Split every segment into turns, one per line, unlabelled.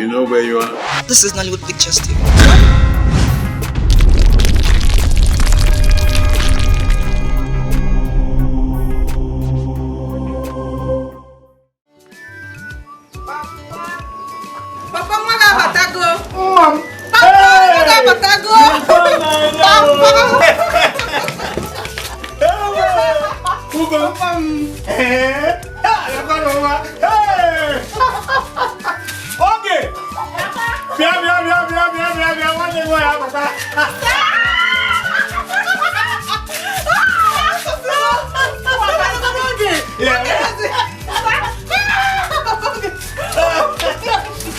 You know where you are?
This is Nollywood Pictures TV.
Papa nwa gị abatago.
Nwa m.
Papa nwa gị abatago. Papa.
Ugo. Ee. Lekwanụ nwa. Ee. Oge. Bịa bịa bịa bịa bịa bịa bịa nwanne gị nwaanyị abata.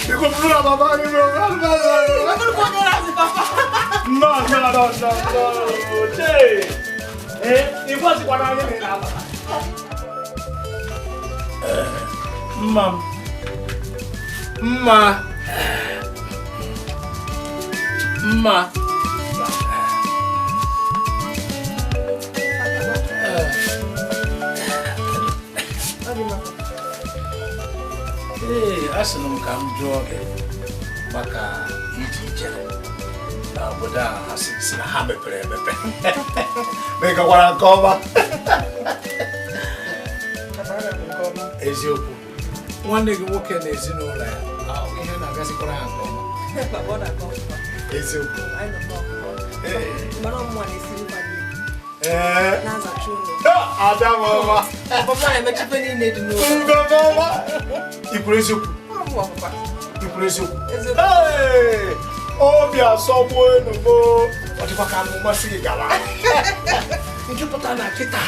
Biko buru na baba gị buru na baba gị. No, no, no, no, no. Chee. Ee, ị gwazikwana anyị na ị na-abata. Mma m. Mma. Mma. Ee, asịrị m ka m jụọ gị maka ije ijere na obodo a ha sị na ha mepere emepe. Ma ị gakwara nke ọma. Eziokwu, nwanne gị nwoke na ezinụlọ ya ihe na-agazikwara ha nke ọma. Eziokwu. Ee. Ada m ọma. Ngọma ọma. I kwuru eziokwu. I kwuru eziokwu. Ee, obi asọgbuo enu m. Ọ dịkwa ka mmasị gị gara. Nke pụtara na kịta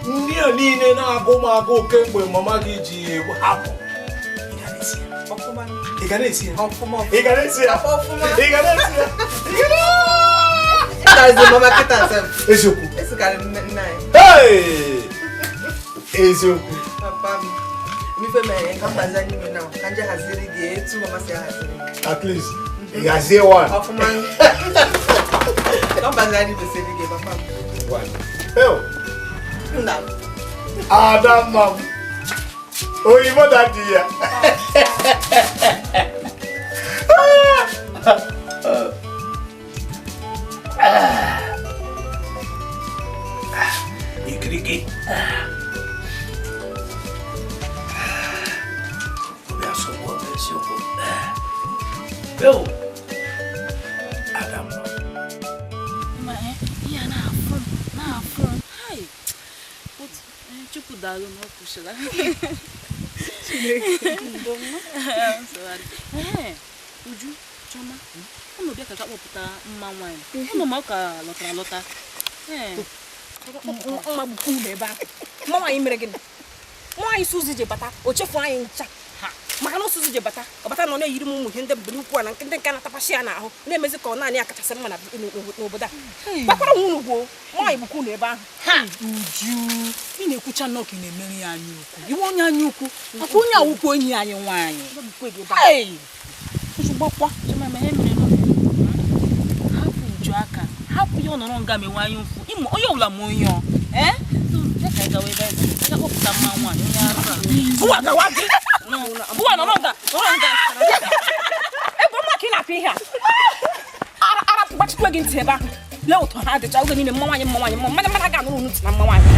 ndị a niile na-agụ m agụ kemgbe mama gị ji hapụ. Ị ga na-esi ya? Ị ga na-esi ya? Ị ga na-esi ya? Eziokwu. Hey! Eziokwu. At least, ị gazie one. One. Hey! Adamma m. Oyibo dadi ya. Ikiriki. Obi asọgbu m eziokwu. Yo! Adamma.
Ma ihe a na-afụ m, na-afụ m. Hai! Chukwu daalụ na ọ kwụsịla. Ee, Uju, Chioma, unu bịa ka ga kpọpụta mma nwaanyị. Unu ma ọ ka lọtara alọta. Ee.
Mma gbukwu unu ebe ahụ. Mma nwaanyị mere gịnị? Nwaanyị Suzy ji bata, o chefu anyị ncha. Maka na Suzy ji bata, ọ bata na ọ na-eyiri m ụmụ ihe ndị mbụ n'ukwu a na ndị nke na-atapasị ya n'ahụ, na-emezi ka ọ naanị ya kachasị mma n'obodo a. Gbakwara m unu gwuo, nwaanyị gbukwu unu ebe ahụ.
Uju, ị na-ekwucha nnọọ ka ị na-emeri ya anya ukwu. Iwe onye anya ukwu, maka onye awụkwu enyi anyị nwaanyị. Uju gbakwa.
Chioma, ma ihe mere nụ. Hapụ Uju aka. Hapụ ya ọ nọrọ nga mewe anya ụfụ. Ịmụ onye ọbụla ma onye ọ. Ee? Ya ka anyị gawa ebe anyị ga kpọpụta mma nwaanyị onye arụ a.
Ụwa gawa gị.
Ụwa nọrọ nga, nọrọ nga.
Ego mma ka ị na-apị ihe a. Ara gbachikwa gị ntị ebe ahụ. Lee ụtọ ha dịcha oge niile mma nwaanyị mma nwaanyị mma mmadụ mmadụ ga-anụrụ unu ntị na mma nwaanyị.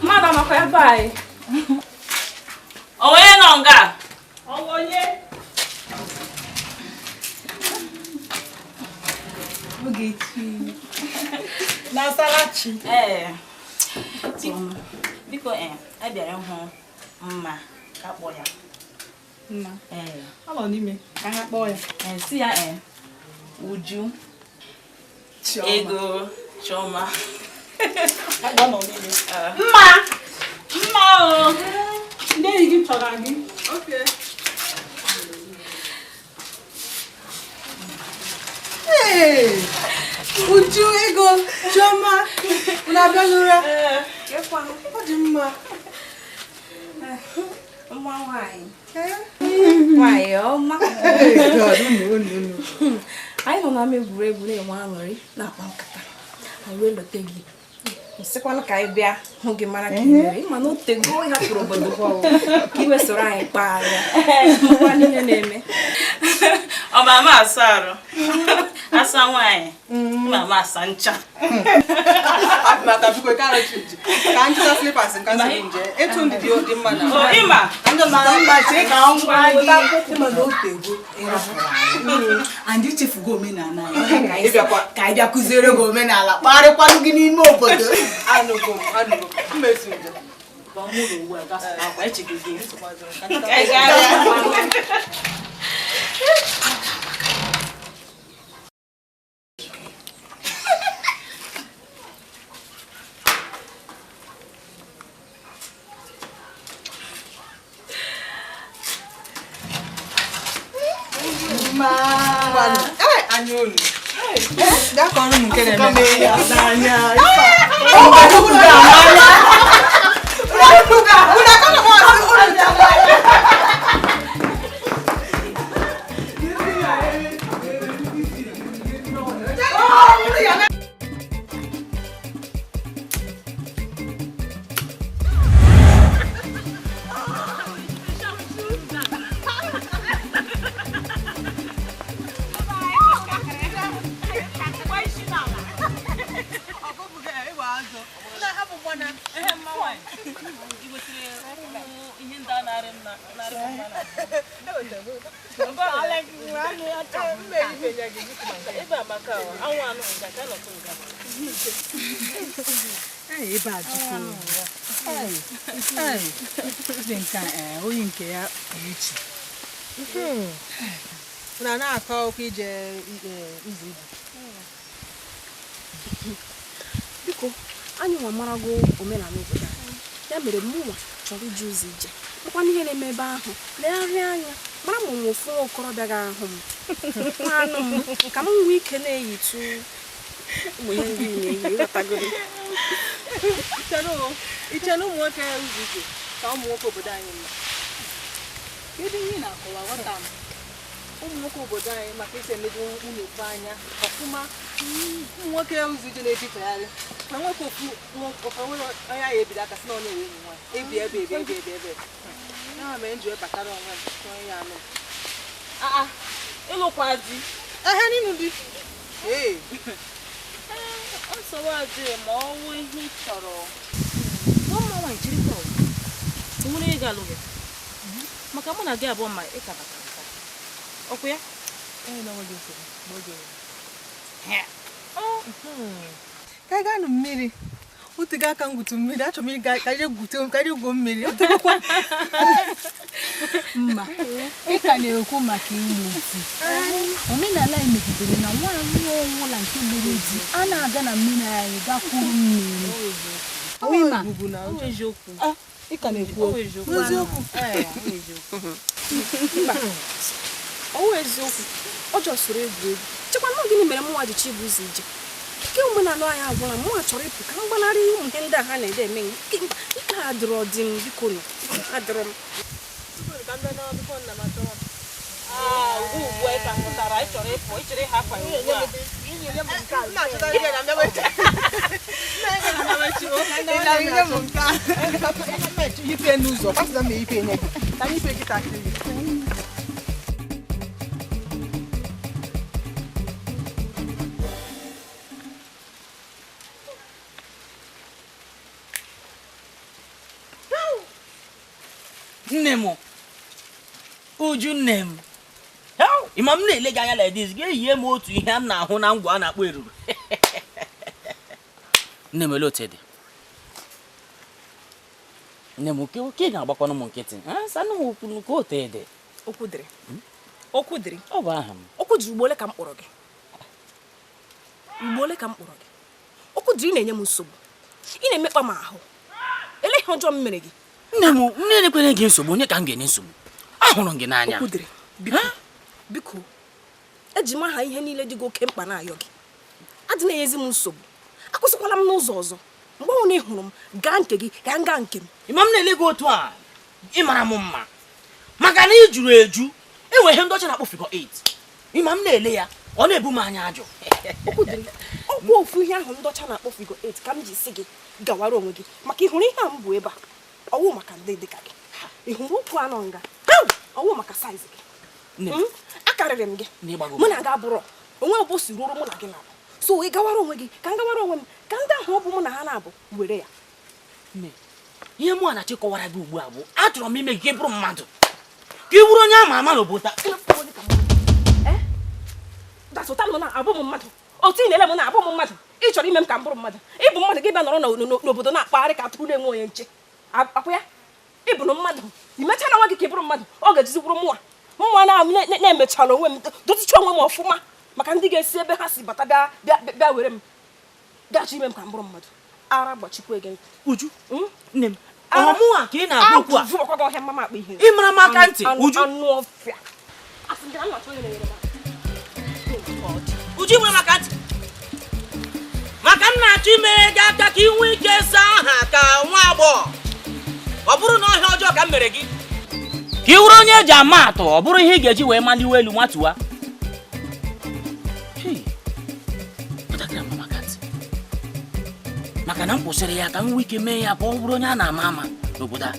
Mmadụ amakwa ebe anyị. Onye nọ nga?
Onye?
Ogechi. Na Salachi.
Ee. Biko a bịara ịhụ mma ka kpọọ ya.
Mma.
Ee.
Ọ nọ n'ime ka ha kpọọ ya.
Ee, si ya Uju.
Chioma.
Ego Chioma.
Ọ nọ n'ime.
Mma. Mma o.
Ndị enyi gị chọrọ gị.
Okay. Hey! Uju, Ego, Chioma, unu abịalụra? Ọ dị mma.
Mma nwaanyị. Nwaanyị ọma.
Hey, God, unu, unu, unu.
Anyị nọ n'ama egwuregwu na-enwe aṅụrị na-akpa nkata. Anyị wee lote gị. Nsịkwanụ ka anyị bịa hụ gị mara ka ị mere. Ịma na o tego ị hapụrụ obodo ka i wee soro anyị kpaa ya. Makwa n'ihe na-eme.
Ọ ma ama asa arụ. Asa nwaanyị. Ma ama asa ncha.
Maka biko ka arọchi nje. Ka nchịta slippers nka nsogbu nje. Etu ndị dị dị mma na.
O ịma.
Mba chee ka m gwa gị ịma na o tego ịrapụrụ anyị and ichefugo omenala anyị ka anyị bịa kụziere gị omenala kparịkwanụ gị n'ime obodo.
Anụgo m, anụgo m. Mmezu nje.
Ba mụ na owu a gasa akwa echeghị gị. Ka anyị gaa.
Ee, anya unu. Gaa kọrọ m nke na-eme.
N'anya.
Unu aka na m asị unu
Ebe a jikwa ndị nke a onye nke ya pụrụ iche.
Unu na-akọ okwu ije izu ibu.
Biko, anyị nwa marago omenala obodo anyị. Ya mere mụnwa chọrọ ije ụzọ ije. Makwa n'ihe na-eme ebe ahụ, legharịa anya, mara ma nwa ofu nwa okorobịa ga-ahụ m. Anụ m, ka m nwee ike na-eyitu ụmụ ihe ndị na-eyi, ịghọtagoro.
Iche na ụmụ nwoke ụzọ ije ka ụmụ nwoke obodo anyị mma.
Kedu ihe ị na-akọwa? Ghọta m.
Ụmụ nwoke obodo anyị maka isi emedo nwunye ofu anya ọfụma. Ụmụ nwoke ụzọ ije na-ebifegharị. Ma nwoke ofu nwoke nwere onye ahụ ebido aka sị na ọ na-ewe enyi nwaanyị. Ebi ebe ebi ebe ebe ebe. Ya mere m ji wee batara onwe m chọọ ya anụ.
Aa, ịlụkwa di.
Ehe n'ịnụ di. Ee.
Nsogbu adịghị ma ọ wụ ihe ị chọrọ. Ụmụ nwaanyị chịrịkwa o. Nwere ego alụ gị. Maka mụ na gị abụọ ma ị ka batara taa. Ọkwa ya?
Ka anyị gaa nụ mmiri. Otego aka m gwutu mmiri, achọrọ m ịga ka anyị gwute ka anyị gwuo mmiri. Otegokwa.
Mma, ị ka na-ekwu maka ịlụ di. Omenala anyị megidere na nwaanyị ọbụla nke lụrụ di a na-aga na mmiri anyị gakwuru mmiri. Ịma,
Eziokwu.
Ị ka na-ekwu okwu. Eziokwu.
Mba, ọ wụ eziokwu. Ọ jọsoro egwu egwu. Chekwa na gịnị mere mụnwa ji chi bụ ụzọ ije? Ike omenala anyị agwụla, mụnwa chọrọ ịpụ ka m gbanarị ụmụ ihe ndị a ha na-ede eme. Ike adịrọ dị m biko nụ. Ike adịrọ m.
Ugbu a ị ka pụtara, ị chọrọ ịpụ, ị chọrọ ịhapụ anyị ugbu a.
Ipe n'ụzọ, gbasịta m ipe nye gị. Ka anyị ipe kịta akịrị.
Nne m, Uju nne m, ịma m na-ele gị anya like this, ga-eyie m otu ihe m na-ahụ na ngwa a na-akpọ eruru. Nne m, olee otu dị? Nne m, oke ga-agbakwanụ m nkịtị. Sanụ m okwu ka otu dị.
Okwu dịrị. Okwu dịrị.
Ọ bụ aha m.
Okwu dịrị ugbo ole ka m kpọrọ gị? Ugbo ole ka m kpọrọ gị? Okwu dịrị na-enye m nsogbu. Ị na-emekpa m ahụ. Ele ihe ọjọọ m mere gị?
Nne m, nne na-ekwere gị nsogbu, onye ka m ga-enye nsogbu? Ahụrụ m gị n'anya.
Okwu dịrị. Biko, biko, eji m aha ihe niile dị gị oke mkpa na-ayọ gị. Adị na-enyezi m nsogbu. Akwụsịkwala m n'ụzọ ọzọ. Mgbe ọ na ị hụrụ m, gaa nke gị, gaa nga nke m.
Ịma m na-ele gị otu a, ị mara m mma. Maka na ị juru eju, enwe ihe ndị ọcha na-akpọ figure 8. Ịma m na-ele ya, ọ na-ebu m anya ajụ.
Okwu dịrị. Ọkwa ofu ihe ahụ ndị ọcha na-akpọ figure 8 ka m ji si gị gawara onwe gị maka ịhụrụ ihe a m bụ ebe a ọwụ maka ndị dịka gị ịhụrụ ụkwụ anọ nga ọwụ maka saiz gị akarịrị m gị mụ na gị abụrọ onwe ọbụ si ruoro mụ na gị na-abụ so ị gawara onwe gị ka m gawara onwe m ka ndị ahụ ọ bụ mụ na ha na-abụ were ya.
Ihe mụ na chịkọwara gị ugbu a bụ achọrọ m ime gị ka ị bụrụ mmadụ ka ị bụrụ onye ama ama n'obodo a.
Dasụta m na abụ m mmadụ otu ị na-ele m na abụ m mmadụ ị chọrọ ime m ka m bụrụ mmadụ ịbụ mmadụ gị bịa nọrọ n'obodo na-akpagharị ka atụrụ na-enwe onye nche akwụ ya ịbụ na mmadụ i mechara onwe gị ka ị bụrụ mmadụ ọ ga-ejizi bụrụ mụnwa mụnwa na-emechara onwe m dozicha onwe m ọfụma maka ndị ga-esi ebe ha si bata bịa were m bịa ime m ka m bụrụ mmadụ ara gbachikwa gị
Uju nne m ọmụnwa ka ị na-agwa okwu a
ọhịa mama akpa ihe
ị mara m aka ntị Uju
anụ ọfịa asị m gị na m na-achọ onye na-enyere m aka.
Uju nwere maka ntị maka m na-achọ imere gị aka ka ị nwee ike saa aha ka nwa agbọghọ ọ bụrụ na ọhịa ọjọọ ka m mere gị ka ị wụrụ onye eji ama atụ ọ bụrụ ihe ị ga-eji wee maliwe elu nwatuwa maka na m kwụsịrị ya ka m nwee ike mee ya ka ọ bụrụ onye a na-ama ama n'obodo a.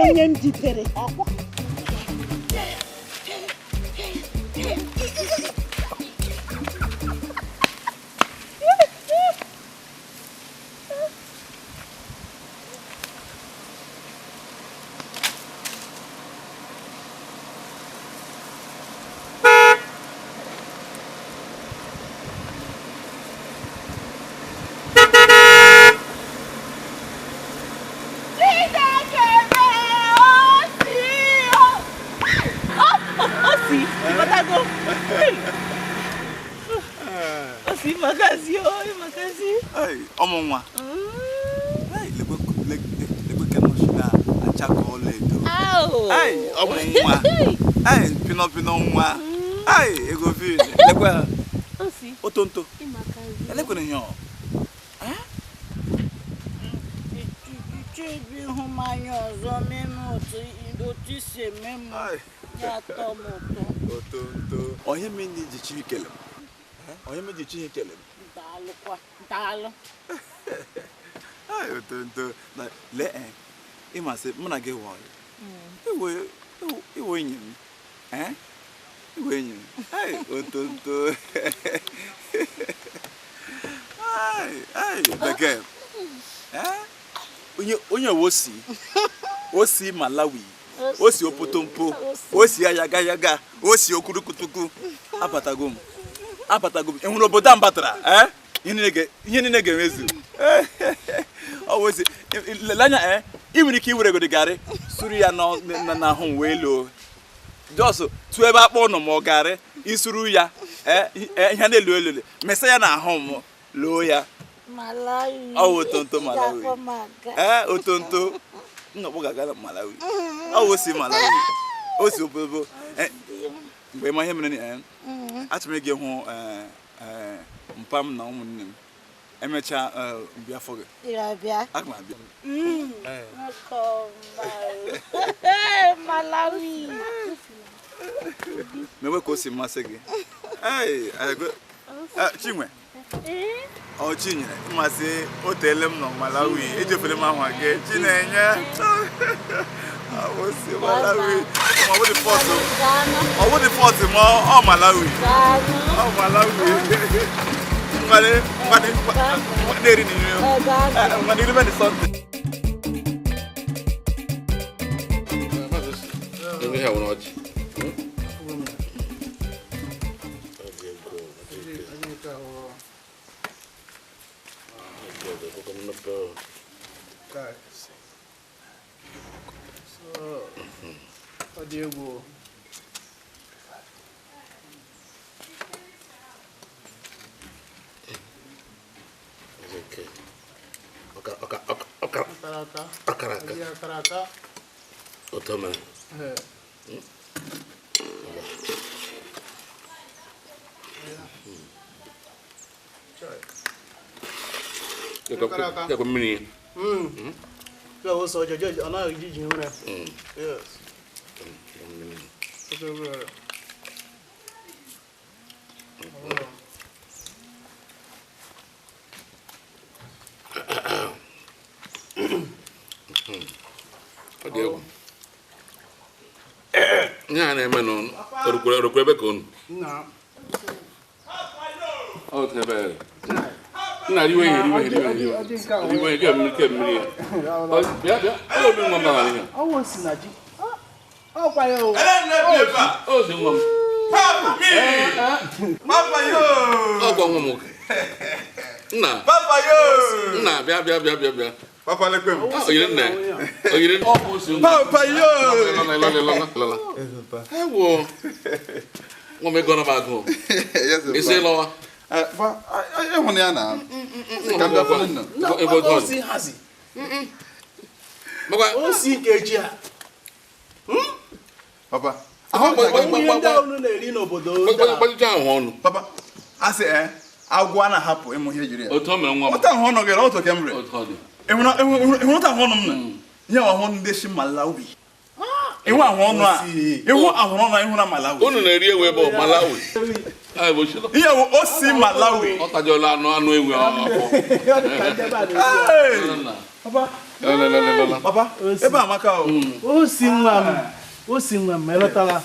Onye m jidere ọkpọ
Ọmụ nwa ọmụ nwa pino pino nwa ego lekwe otonto elekwere ihe ọ
ịhụ m anya ọzọ meme otu isi eme m ya atọ m ụtọ.
Otonto onye mere ji chi ikele m onye mere ji chi ikele m
daalụkwa daalụ.
Otonto lee ịmasị mụ na gị wọrọ iwe enyi m iwe enyi m otonto bekee onye osi osi Malawi osi opotompo osi ayaga yaga osi okurukutuku abatago m enwere obodo a m batara ihe niile ga-emezu anya ị nwere ike iwere godi garị suru ya n'ahụ m wee loo jọsụ tụọ ebe akpọ ụnụ ma ọ garị isuru ya ihe na-elu elu mesa ya n'ahụ m loo ya. Ọ wụ otonto Malawi otonto nnọkpọ ga-aga na Malawi ọ wụ osi Malawi osi obodo mgbe ịma ihe mere achọrọ m ịga hụ mpa m na ụmụnne m emechaa mbịa afọ gị aga m abịa.
Malawi
mewe ka o si masị gị Chinwe ọ Chinyere mmasị o teele m nọ Malawi ejefere m ahụ gị Chinenye osi Malawi ọ wụ dị fọt ma ọ Malawi ọ Malawi ngwa na-eri ngwa na iri sọnde.
Otu mere. Ekwe mmiri.
Yes.
Ọ dị egwu. Ihe a na-eme n'ụnụ, orukwere ebe ka unu. Ọ ebe nna riwe ihe riwe ihe riwe riwe ihe mmiri ke mmiri ya. Bịa bịa, ọ bụ nwa m bara ihe.
Ọ wụ si na ji. Ọ kwa ya o.
O si nwa m.
Papa yo.
Ọ kwa nwa m nwoke. Nna.
Papa yo.
Nna bịa bịa bịa bịa bịa.
Papa lekwe m.
Oyiri nna ya. Oyiri ọ bụ si nwa.
Papa yo.
Lọla lọla. Ewo. Nwa m ego na m agụụ. Isi lọwa.
Ịhụna ya na. Ka m bịa fụrụ nna.
O si hazi. O si nkeji a.
Papa.
Ihe ndị ahụ na-eri n'obodo.
Gbajicha ahụ ọnụ.
Papa, a sị agwọ a na-ahapụ ịmụ ihe jiri ya.
Otu o mere nwa m.
Otu ahụ ọnụ gị otu ka m rere. Ịhụrụ otu ahụ ọnụ m na? Ihe ahụ ndị si Malawi. Ịhụ ahụ ọnụ a. Ịhụ ahụ ọnụ a ịhụ na Malawi.
Unu na-eri ewu ebe ọ Malawi.
Ihe wụ o si Malawi.
Ọ tajọla anụ anụ ewu afọ.
Papa. Papa, ebe amaka o.
O si nwa m. O si nwa m elọtala.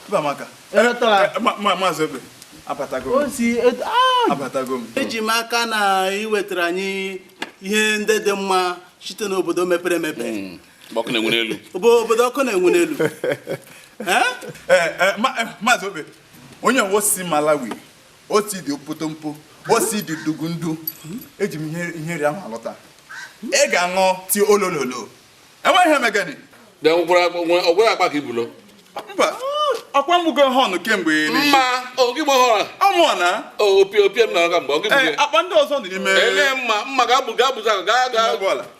Ebe amaka.
Elọtala.
Maazị Obe, abatago m.
O si
abatago m.
Eji m aka na ị wetara anyị ihe ndị dị mma site n'obodo mepere emepe.
Ọkụ na-enwu n'elu.
Obodo ọkụ na-enwu n'elu.
Maazị Obe, onye wo si Malawi, o si dị opotompo, o si dị dugundu. Eji m ihe ri ahụ alọta. Ị ga-aṅụ ti olololo. Enweghị ihe megani.
Ọgwụrụ akpa ka ibulo.
Mba, ọkwa mgbugo họn kemgbe.
Mma, oge gbọghọrọ.
Ọmụọ na.
Opi opi m na-aga mgbe oge
gbugo. Akpa ndị ọzọ dị n'ime.
Ele mma, mma ga-abụ ga-abụza ga ga.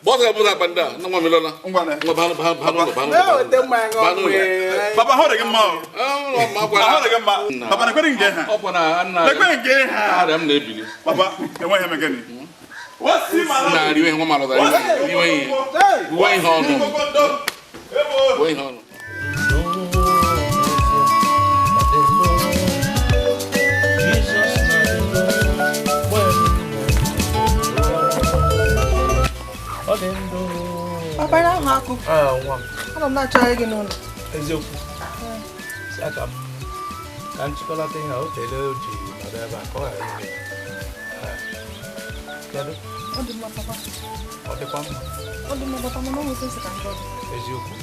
Bọsụ ga-abụza akpa ndị a, na nwa m lọla.
Ngwa na.
Ngwa banụ banụ banụ banụ.
Papa hụrụ gị mma o. Ahụrụ gị mma. Papa na-ekwere nke ha.
Ọkwa na nna.
Na-ekwere nke ha.
Arịa m na-ebili.
Papa, enweghị ihe megani.
Nna riwe nwa m alọta riwe ihe. Riwe ihe ọnụ. Riwe ihe ọnụ.
Papa na ahụ akụ. Ana m na-achọghị gị n'ụlọ.
Eziokwu. Si aka m ka m chịkọlata ihe a o tere o ji nọrọ ebe a ka ọ ghara ime. Kedu?
Ọ dị mma papa.
Ọ dịkwa mma.
Ọ dị mma papa, mana ọ nwere nsị ka njọ gị.
Eziokwu.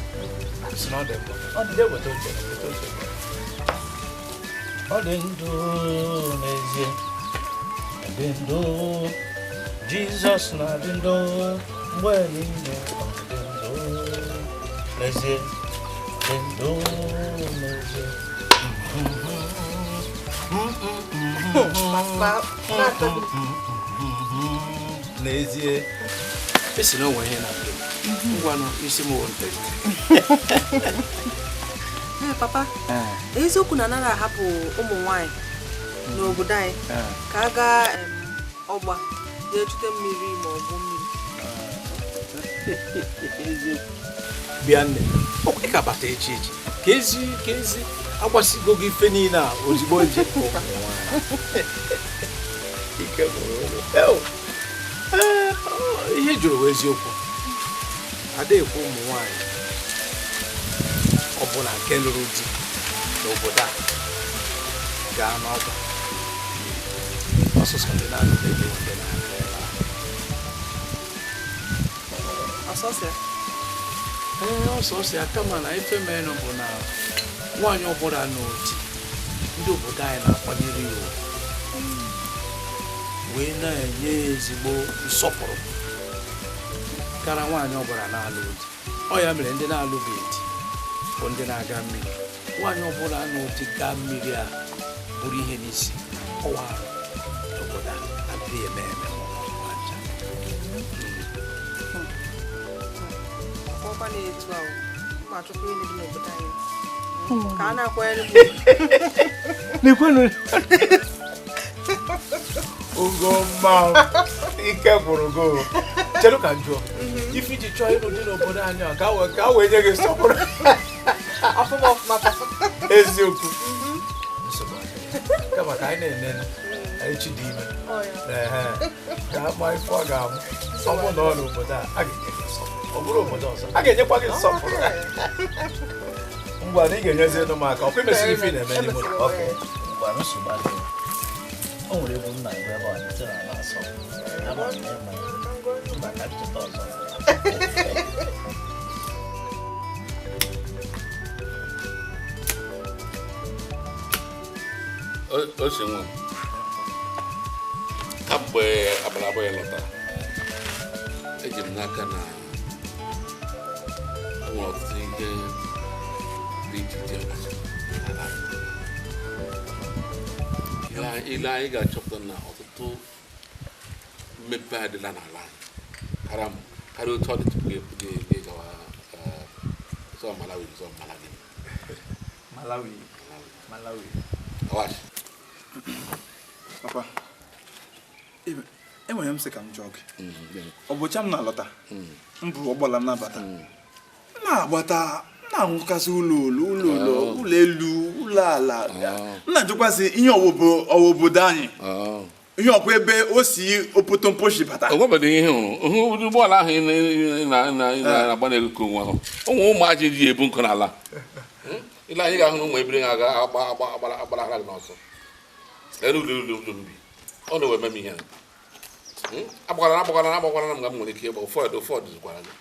Si na ọ dị mma. Ọ dị. Weta oche, weta oche.
Ọ dị ndụ n'ezie. Ọ dị ndụ. Jizọs na-adị ndụ mgbe niile. Ọ dị ndụ n'ezie. Dị ndụ n'ezie.
Papa, na-atọ gị.
N'ezie, esi na onwe ihe na-abịa. Ngwanụ isi m wụ nte.
Ee, papa, eziokwu na anaghị ahapụ ụmụ nwanyị n'obodo anyị ka a gaa ọgba jee chute mmiri ma ọ bụ mmiri.
Bịa nne, ọkwa ka bata echi echi ka ezi ka ezi agbasigo gị ife niile a ozugbo nje. Ike gwụrụ. Ihe jụrụ bụ eziokwu. Ada ekwe ụmụ nwanyị ọbụla nke lụrụ di n'obodo a gaa n'ọgba. Ọsụsọ ndị na-alụbeghị ndị na-aga ebe ahụ.
Ọsọsọ ya?
Ee, ọsọsọ ya, kama na ife merenụ bụ na nwaanyị ọbụla n'oti ndị obodo anyị na-akwanyere ya ugwu wee na-enye ezigbo nsọpụrụ kara nwaanyị ọbụla na-alụ di. Ọ ya mere ndị na-alụbeghị di bụ ndị na-aga mmiri. Nwaanyị ọbụla n'oti gaa mmiri a bụrụ ihe n'isi ọwa arụ n'obodo a adịghị eme eme ncha.
Ọkwa na-etu ahụ Ma achọkwa ịlụ di n'obodo anyị. Ka a na-akwanyere m
ugwu. Ugomma, ike gwụrụ go. Chere ka m jụọ. Ife iji chọọ ịlụ di n'obodo anyị a, ka a wee nye gị nsọpụrụ.
Ọfụma ọfụma papa.
Eziokwu. Nsogbu adịghị. Kama ka anyị na-enene echi dị ime. Ka a ma ife ọ ga-amụ. Ọ bụrụ na ọ n'obodo a, a ga-enye gị nsọpụrụ. Ọ bụrụ obodo ọzọ, a ga-enyekwa gị nsọpụrụ. Ngwa na ị ga-enyezi elu m aka. Ọkwa imesịrị ife ị na-eme n'ime ụlọ.
Okay. Ngwa nsogbu adịghị. O nwere egwu m na-agụ ebe a site na ala asọ. Ama m na ịma ya. Mba ka m cheta ọzọ.
O si nwa m. Kamgbe abalị abụọ ya lọtara, eji m n'aka na o nwere ọtụtụ ihe dị iche iche n'ala anyị. Ile anyị ga-achọpụta na ọtụtụ mmepe adịla n'ala anyị karịa otu ọ dị tupu gị gawa zọ Malawi zọ Malawi.
Malawi. Malawi.
Awash.
Papa, enwere m sị ka m jụọ gị. Ọ bụcha m na-alọta, m bụ ụgbọala m na-abata. M na-agbata, m na-ahụkasị ụlọ ụlọ, ụlọ ụlọ, ụlọ elu, ụlọ ala. M na-ajụkwasị ihe ọwụ obodo anyị. Ihe ọkwa ebe o si opotompo si bata.
O nwebeghị ihe hụrụ hụ ụgbọala ahụ ị na-agba n'ekuku nwa ahụ. Ụmụ ụmụaji ji ebu nkụ n'ala. Ile anyị ga-ahụ na ụmụ ebiri ga-aga agba agba agbara agbara gị n'ọsọ. Elu ụlọ ụlọ ụlọ mbi. Ọ na-eme m ihe a. Agbakwara agbakwara m ka m nwere ike ịgba ụfọdụ ụfọdụ zụkwara gị.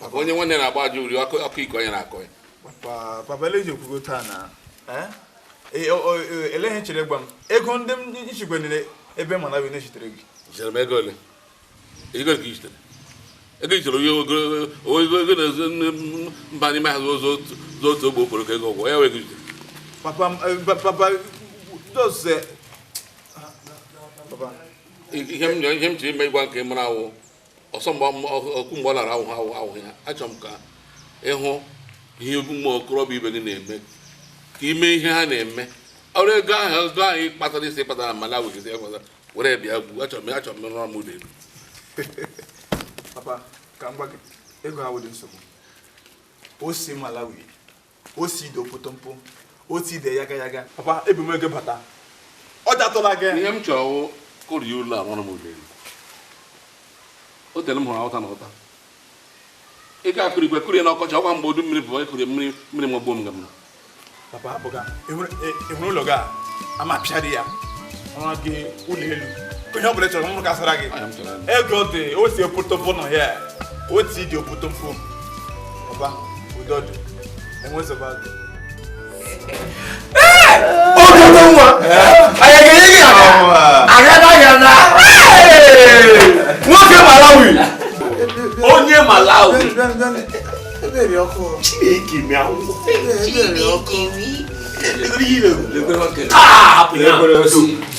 Maka onye nwanne na-agba ajọ uri ọkụ ọkụ iko onye na-akọ ya.
Papa, ele ji okwugo taa na ele ihe chere gwa m ego ndị m nchikwenere ebe Malawi na-echitere gị.
Chere m ego ole? Ego ka i chitere? Ego i chere onye ego na-ezo mba n'ime ha zozo otu ogbe okporoko ego ụgwọ ya wee ego i chitere.
Papa, papa, just papa.
Ihe m chere ime ịgwa nke mara awụ ọsọ mgbe ọkụ mgbe ọ lara awụ awụ awụ ya achọrọ m ka ịhụ ihe ụmụ okorobịa ibe gị na-eme ka ime ihe ha na-eme ọrụ ego ahụ ego ahụ kpatara isi kpatara Malawi gị kpatara were bịa gbuo achọrọ m ịrụrụ m ụlọ elu.
Papa, ka m gwa gị ego ahụ dị nsogbu. O si Malawi, o si ide opotompo, o si ide yaga yaga. Papa, ebu m ego bata. Ọ datụla gị.
Ihe m chọrọ kụrie ụlọ a rụọrọ m ụlọ elu. O tere m hụrụ ụta na ụta. Ị ga-akụrụ igwe kụrie n'ọkọchị ọkwa mgbe udu mmiri bụ ịkụrie mmiri mmiri magbuo m ga m.
Papa, abụga enwere ụlọ gị a ama pịarị ya ọrụ gị ụlọ elu onye ọ bụla chọrọ mụrụ kasara gị ego dị o si opotompo nọ ya o si dị opotompo. Papa, udo dị enwezọba dị.
Ogodo nwa anyị ga-enye gị aka nwoke Malawi onye Malawi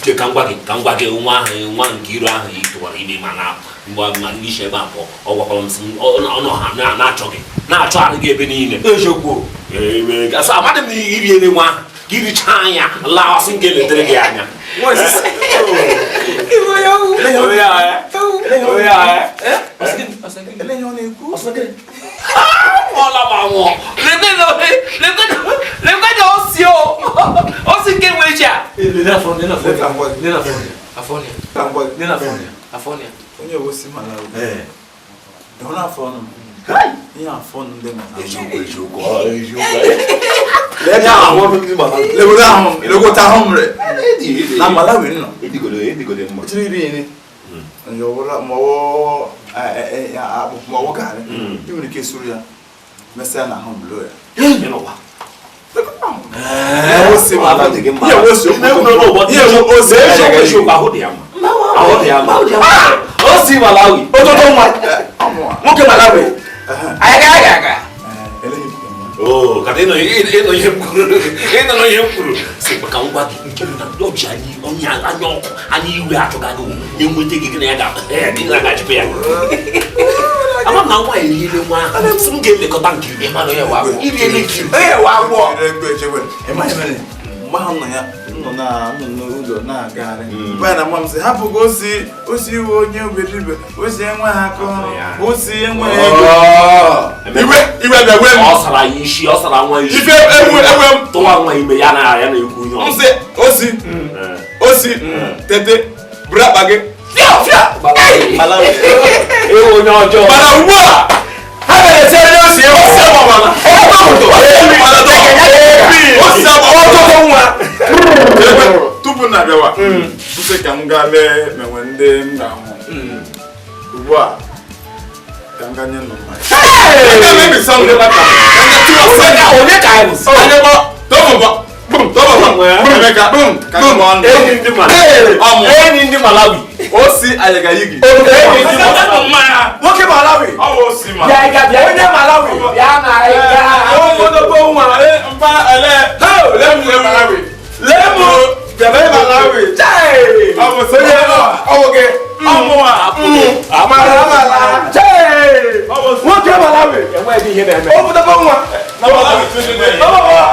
Chineke
ka m gwa gị nwa ahụ nwa nke iru ahụ ị tụwara ime mana mgbe ma ndị isi ebe a pụọ ọ gwakwara m sị ọ ha na-achọ gị na-achọ arụ gị ebe niile eziokwu amadị m na iriere nwa ahụ ka irichaa anya laa ọsị nke letere gị anya.
Onye bụ si Malawi. Ịhụrụ afọ ọnụ m? Ihe afọ ọnụ ndị Malawi. Legote ahụ m re. Na Malawi nọ. Chiri iri iri. Ma ọwụ garị. Ị nwere ike suru ya. Mesịa na ahụ m loo ya.
O si Malawi.
Ototo nwa. Nwoke Malawi. Anyị ga-aga.
Oh, ka ịnọ ihe m kwuru. Ịnọ ihe m kwuru. Sị ka m gwa gị nke na ọji anyị onye anya ọkụ anya iwe achọgaghị enweta gị na ya ga-achịkwa ya.
Ama m na nwa eriele nwa ahụ. Sị m ga-elekọta Nkiru. Iriele Nkiru.
Mgbe ahụ nọ ya nọ na n'ụlọ na-agagharị mgbe ya na nwa m sị hapụ gị osi osi iwe onye oberibe osi enweghị aka ọrụ osi enweghị ego iwe iwe bịa wee m
Ọ sara ya isi, ọ sara nwa isi.
Ife ewu ewe m
Tụwa nwa ime ya na ya na-ekwu ihe
m
ọzọ.
sị osi osi tete buru akpa gị fịa fịa
Malawi. Ewu onye ọjọọ.
Mana ugbu a ha na-esi onye osi osi agbamala osi agbamala nwa tupu na abịawa nsị ka m gaa lee menwe ndị m ga-ahụ ugbu a ka m gaa nye nnụ mmanya.
Enyi ndị Malawi.
Osi ayagayigi. Nwoke Malawi. Onye Malawi. Ogologo nwa mba ele. Lemu Malawi. Lemu bịara Malawi. Ọ bụ sonye ọ bụ gị. Ọmụ a. Mara mara. Nwoke Malawi.
Enweghị ihe na-eme.
Ogologo nwa. Na Malawi. Na Malawi.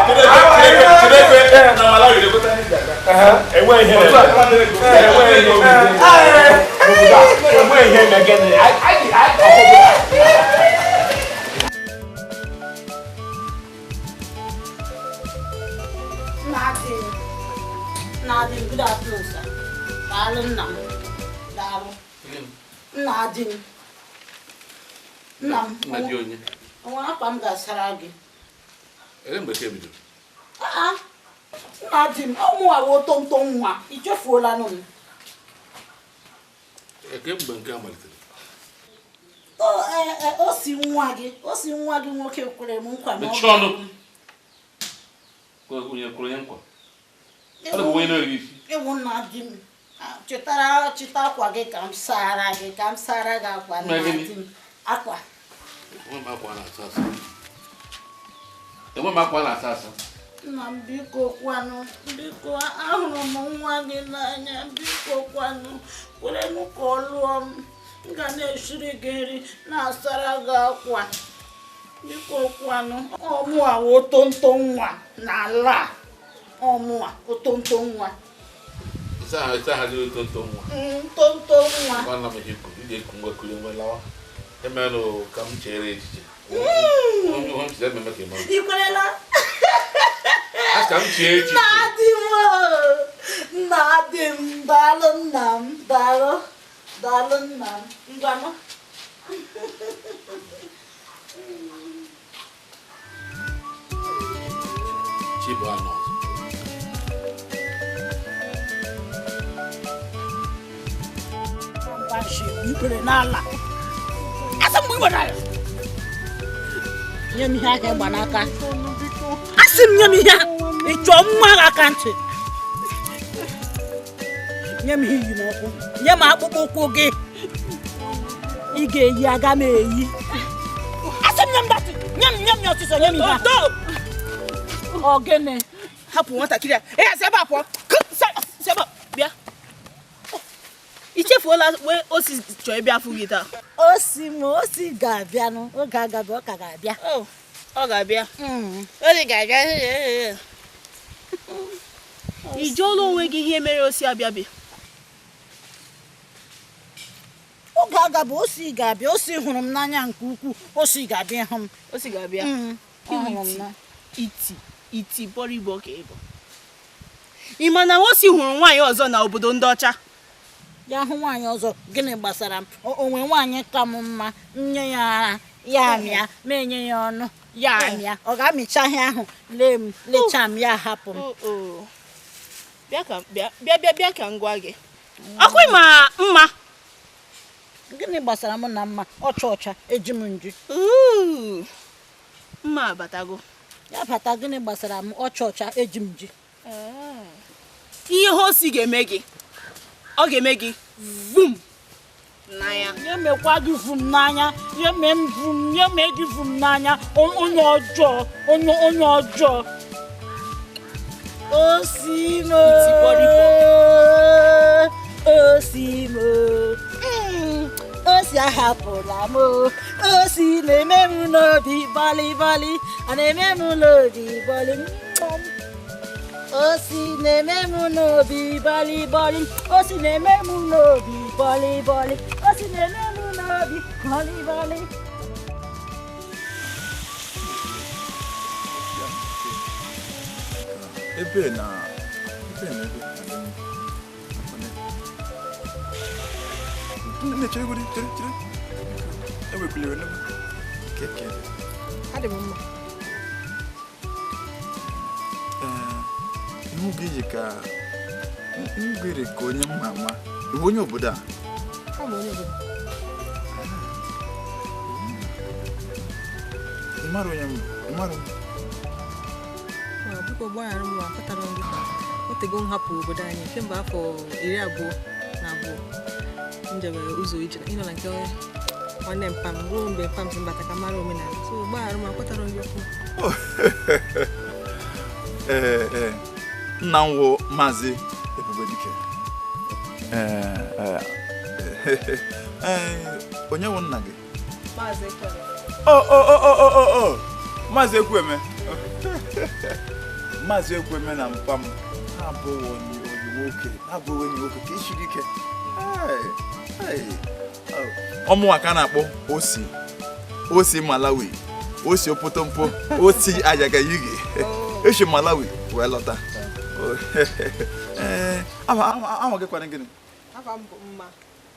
Enweghị ihe na-eme. Enweghị ihe na-eme. Enweghị ihe na-eme.
Nna di m, good afternoon, sir. Daalụ nna m. Daalụ. Nna di m. Nna m.
Nna di onye?
Onwe akwa m ga-asara gị.
Ele mgbe ka ebidoro?
Ah, nna di m, ọ mụnwa wụ otonto nwa. I chefuola nụ m.
Eke mgbe nke a malitere?
O si nwa gị, o si nwa gị nwoke kwere m nkwa na ọ
Mechie ọnụ. Onye kwere onye nkwa? Ọ bụ onye na-erighị isi.
Ewu nna di m. Chịtara chịta akwa gị ka m sara gị, ka m sara gị akwa nna di m. Akwa.
Enwe m akwa na-asa asa. Enwe m akwa na-asa asa.
Nna m biko kwanụ, biko ahụrụ m nwa gị n'anya, biko kwanụ, kwere m ka ọ lụọ m. M ga na-esiri gị nri, na-asara gị akwa. Biko kwanụ, ọmụa wụ otonto nwa n'ala a. Ọmụa otonto nwa.
Ịsa haziri otonto nwa.
Ntonto nwa.
Nwanna m ihe kwuru, ị ga-eku ngwa kuri ngwa lawa. Emelụ ka m chere echiche.
I kwerela?
Asị ka m chee echiche.
Nna di m, nna di m, daalụ nna m, daalụ, daalụ nna m. Ngwanụ.
Chibu anọ.
Ikpere n'ala. Asị m ikpere n'ala. Nye m ihe aka ịgba n'aka. Asị m nye m ihe ị chọọ nwa gị aka ntị. Nye m ihe iyi n'ụkwụ. Nye m akpụkpọ ụkwụ gị. Ị ga-eyi aga m eyi. Asị m nye m datị. Nye m nye m ya ọsịsọ nye m ihe. Ọ gịnị?
Hapụ nwatakịrị a. Ee, si ebe a pụọ. Si ebe a bịa. I chefuola wee osi chọọ ịbịa afụ gị taa?
Osi m osi ga-abịanụ. Oge agaghị ọ ka ga-abịa.
Ọ ga-abịa. Osi ga-abịa. I jụọla onwe gị ihe mere osi abịabe?
Oge agabụ osi ga-abịa. Osi hụrụ m n'anya nke ukwuu. Osi ga-abịa ịhụ m.
Osi ga-abịa.
Ọ hụrụ m n'anya.
Iti iti bọrọ ibu ka ịbụ. Ị ma na osi hụrụ nwaanyị ọzọ na obodo ndị ọcha?
Ya hụ nwaanyị ọzọ gịnị gbasara m? Onwe nwaanyị ka m mma, nye ya ara, ya amịa, ma enye ya ọnụ, ya amịa. Ọ ga-amịcha ihe ahụ, lee m, lechaa m, ya hapụ m.
Bịa ka bịa bịa bịa ka m gwa gị. Ọkwa ma mma.
Gịnị gbasara m na mma? Ọcha ọcha, eji m nju.
Mma abatago.
Ya bata gịnị gbasara m? Ọcha ọcha, eji m ji.
Ihe osi ga-eme gị, ọ ga-eme gị vum n'anya.
Nye mekwa gị vum n'anya, nye mee m vum, nye mee gị vum n'anya. Onye ọjọọ, onye ọjọọ. Osi m, osi m, osi ahapụla m, Osi na-eme m n'obi bali bali, ọ na-eme m n'obi bali. Osi na-eme m n'obi bali bali, osi na-eme m n'obi bali bali, osi na-eme m n'obi bali bali.
Ebe na ebe na ebe nne chere godi chere chere ewekwulere n'ebe keke
adị m mma.
Ee, ihu gị ji ka ngwere ka onye mma ama. Ị bụ onye obodo a?
Ọ bụ onye obodo.
Ị mara onye m? Ị mara m?
Biko gbaghara m, akpatara m gị. Otego m hapụ obodo anyị kemgbe afọ 22 m jebere ụzọ ije ịnọ na nke nwanne mpa m ruo mgbe mpa m si mbata ka mara omenala. So gbaghara m, akpatara m gị ọfụma.
Ee ee, nna m wụ Maazị Ebubedike. Ee ee, onye wụ nna gị?
Maazị Ekwueme.
O o o o o o, Maazị Ekwueme. Maazị Ekwueme na mpa m ha abụghị onye nwoke, ha abụghị onye nwoke ka esiri ike. Ọmụnwa ka a na-akpọ Osi, Osi Malawi, Osi Opotompo, Osi Ayagayigi. Esi Malawi wee lọta. Ee, aha gị kwana gịnị?
Aha m bụ Mma.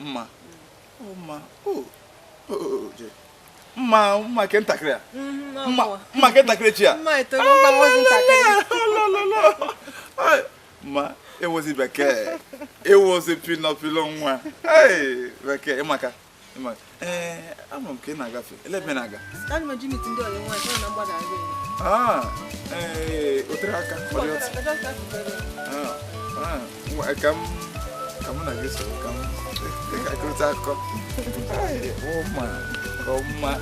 Mma. Mma. Mma, mma ke ntakịrị a. Mma, mma ke ntakịrị chi a.
Mma etoro mma nwozi ntakịrị.
Mma, ewozi bekee. Ewozi pinọpilọ nwa. Hey, bekee, ịmaka. Ịmaka. Ee, ama m ka ị na-agafe. Ele ebe ị na-aga?
Ana m eji miti ndị ọyị nwaanyị na mgbada agụ.
Ah, ee, o tere aka. Ọ dị otu. Ah, ah, ka m na gị soro ka m akụrịta akụkọ. Hey, ụma. Ọma.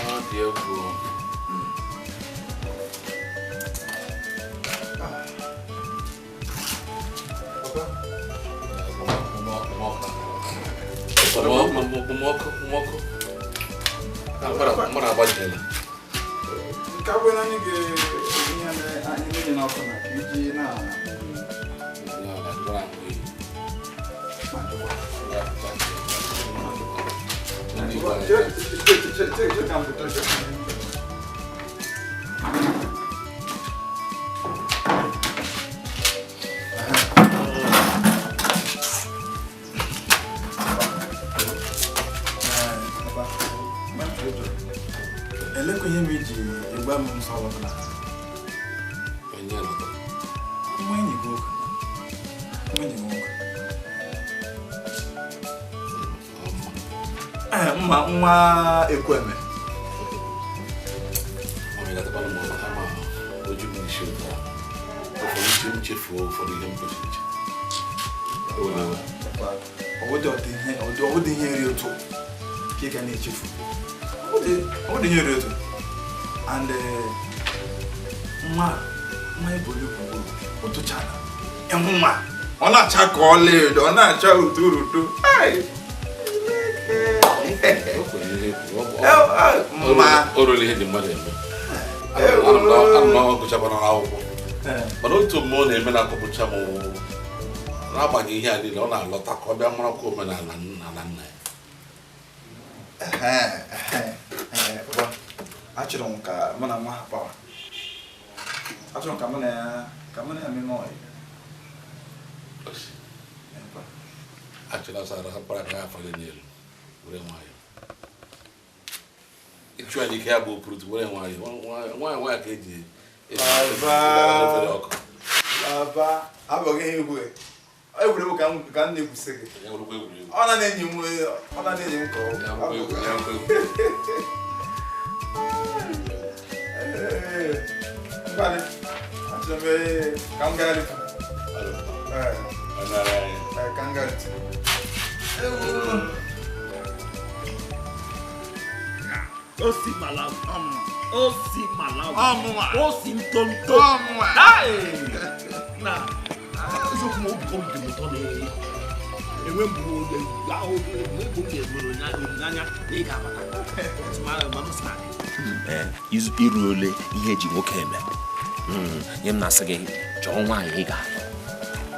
Ọ dị egwu. Okpomọkụ, okpomọkụ. Mmadụ agbajela.
Nke abụghị na anyị ga-enye anyị mmiri n'ọkụ na ka iji na Elekwa ihe m iji egwa m nsọ ọbụla. Nwa enyi gị nwoke. Nwa enyi gị nwoke. Mma nwa Ekwueme. Ọ dị ihe ri otu ka ị ga na-echefu. Ọ dị ihe ri otu. And nwa nwa eboli gburugburu ụtụchara nwa ọ na-acha ka ọlaedo, ọ na-acha udurudu.
O ruru ihe dị mmadụ eme. Ana m gụchabara n'akwụkwọ, mana otu omume ọ na-eme na-akọpụcha m n'agbanyeghị ihe a niile, ọ na-alọta ka ọ bịa marakwa omenala nna nna ya.
Achọrọ m ka mụ na nwa ha kpawa. Achọrọ m ka mụ na ya meme ọyị.
Achọrọ asara ha kpara aka afọ gị n'elu were nwayọọ. Ịchụ anyị ike ya bụ opurutu were nwayọọ. Nwayọọ nwayọọ ka eji efere ọkụ.
Baba, abụghị ihe egwu. Egwuregwu ka m na-egwusi gị. Ọ na na-enyi m, ọ na na-enyi m ka ọ. Vale. Ka m gaa leta. Ka m gaa leta.
Osi Malawi.
Osi Malawi.
Ọmụnwa.
Osi ntonto.
Ọmụnwa.
Na eziokwu m obi dị m ụtọ na enwe mbụ oge ahụ mgbe m ga-enwere olileanya na ị ga-abata.
Iru ole ihe eji nwoke eme. Nye m na-asị gị chọọ nwaanyị ị ga-alụ.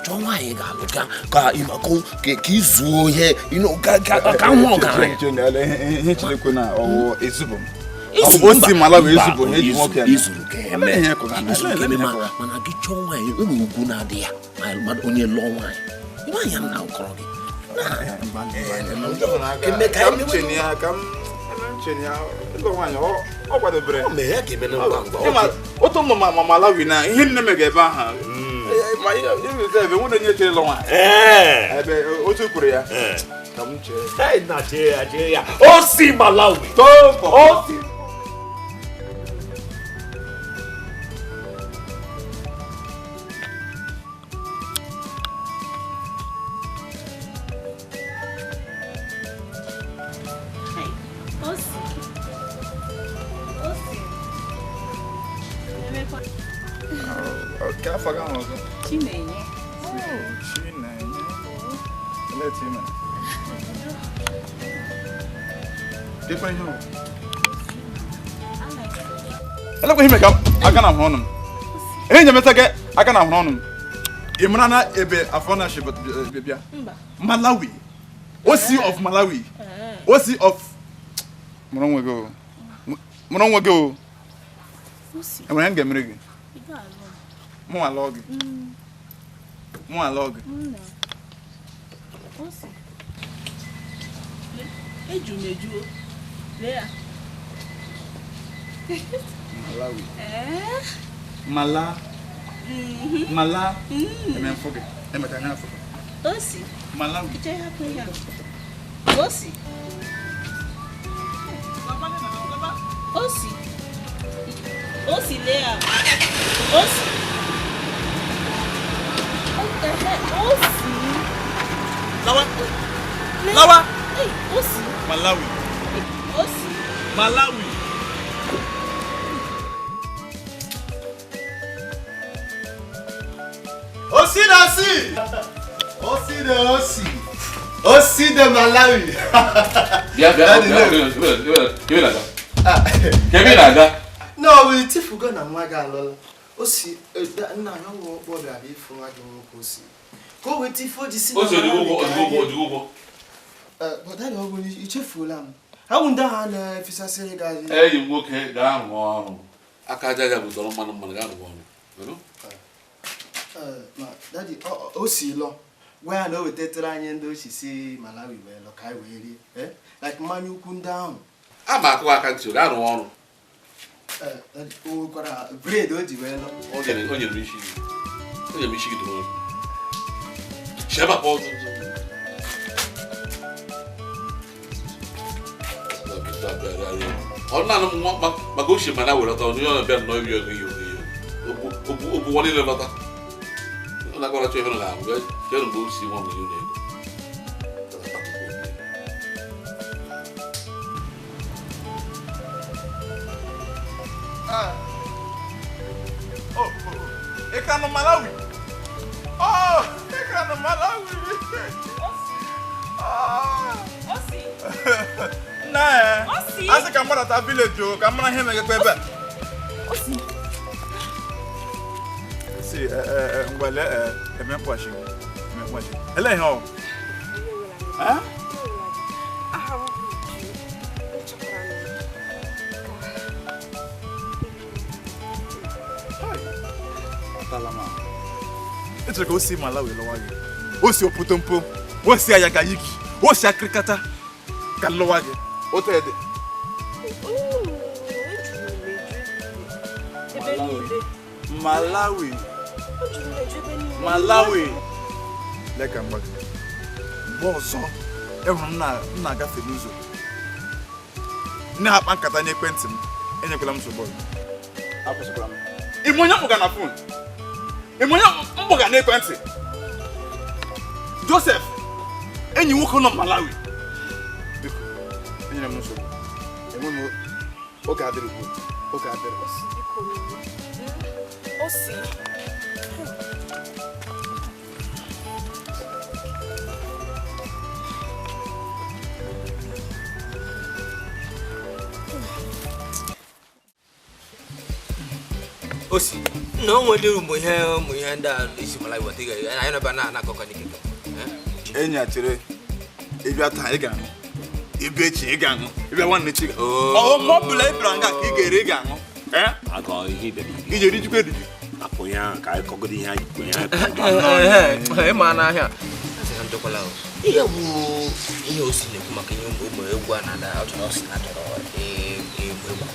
Chọọ nwaanyị ị ga-alụ ka izuo ihe ka nwa ọgaranya.
Ihe Chineke na ọwụ ezubụ m. Osi Malawi ezubụ ihe eji nwoke eme.
Izuru ka eme. Izuru ka eme mana gị chọọ nwaanyị enwe ugwu na-adị ya ma onye lụọ nwaanyị. Nwaanyị m na-akọrọ gị.
Ọ kwadobere. Otu ụmụ ma Malawi na ihe nne m ga-ebe aha. Ma ebe nwere onye chere ịlụ nwaanyị. Ebe otu kwuru ya. Ka m chee.
Na chee ya chee ya. Osi Malawi. Osi.
Chinenye.
Oh, Chinenye. Let's see, man. Hello, him I can have on him. I can have on him. Imrana ebe afona she bia. Malawi. Osi of Malawi. Osi of Mronwego. Mronwego.
Osi.
Enwere ngemere gị. Mụ alọ gị. Mụ alọ gị.
Osi. Eju m eju. Lee ya.
Malawi. Mala. Mala. Eme mfo gị. Emeka ha afọ.
Osi.
Malawi.
Iche hapụ ya. Osi. Osi. Osi lee ya. Osi. Osi.
Lawa. Lawa.
Hey, Osi.
Malawi.
Osi.
Malawi.
Osi na si. Osi de Osi. Osi de Malawi.
Bịa bịa bịa bịa na-aga.
No, we tifugo na nwa gị alọla. Osi nna anyị ọwụ ọkpọ bịara ịfụ nwa gị nwoke Osi. Ka o weta ife o ji si na
Osi odigbo ụgwọ.
But daddy, ọ bụ ichefuola m. Awụ ndị ahụ a na-efesasịrị gị ahịa.
Enyi m nwoke gaa rụọ ọrụ. Aka aja aja bụ dọrọ mmanụ mmanụ gaa rụọ ọrụ.
Ma daddy, o si lọ. Gwa ya na o wetatara anyị ndị ochi si Malawi wee lọ ka anyị wee rie. Like mmanya ukwu ndị ahụ.
A ma akụ aka ntị gaa rụọ ọrụ.
O nwekwara bred o ji wee lọ.
O nyere m isi gị. O nyere m isi gị dụrụ. Sheba pọ ọ na anụ nwa maka ochie mana were ọtọ onye ọ bịa nnọọ ibi oge ihe oge ihe okwu nwa niile lọta ọ na-akwara chọ ihe na ahụ chere mgbe o si nwa mgbe na ego.
Oh, ị ka nọ Malawi. Oh, ị ka nọ Malawi.
Osi.
Nna ya.
Osi.
Asị ka m gbadata village o, ka m mara ihe megekwa ebe a.
Osi.
Si, ngwale eme mkpọchi. Eme mkpọchi. Ele ihe ọ? Eh?
Aha m chọkwara m
ka Echere ka o si Malawi lọwa gị. O si Opotompo, o si Ayagayiki, o si Akịrịkata ka lọwa gị. Otu ede. Malawi. Malawi. Lee ka mgba gị. Mgbe ọzọ ịhụrụ m na-agafe n'ụzọ. Na-akpa nkata n'ekwentị m, enyekwala m nsogbu ọzọ. Akwụsịkwala m. Ime onye mkpụga na fon. Ime onye mkpụga n'ekwentị. Joseph, enyi nwoke nọ Malawi. Biko, enyere m nsogbu. Enwe m oge adịrị ugbu a.
Oge adịrọ.
Osi.
Osi, na o nwere ụmụ ihe ndị a isi Malawi weta ga anyị nọba na na-akọkọ n'ike.
Enyi a chere ịbịa taa ị ga-aṅụ, ịbịa echi ị ga-aṅụ, ịbịa nwanne echi ga ọ ma ọ bụla ị bịara nga ka ị ga-ere ị ga-aṅụ. Iji erijikwa eriju.
Apụ ya ka anyị kọgodo ihe anyị kwenye.
Ịma n'ahịa. Ihe bụ ihe Osi na-ekwu maka ihe ụmụ egwu a na-ada ọ chọrọ Osi na chọrọ egwu egwu.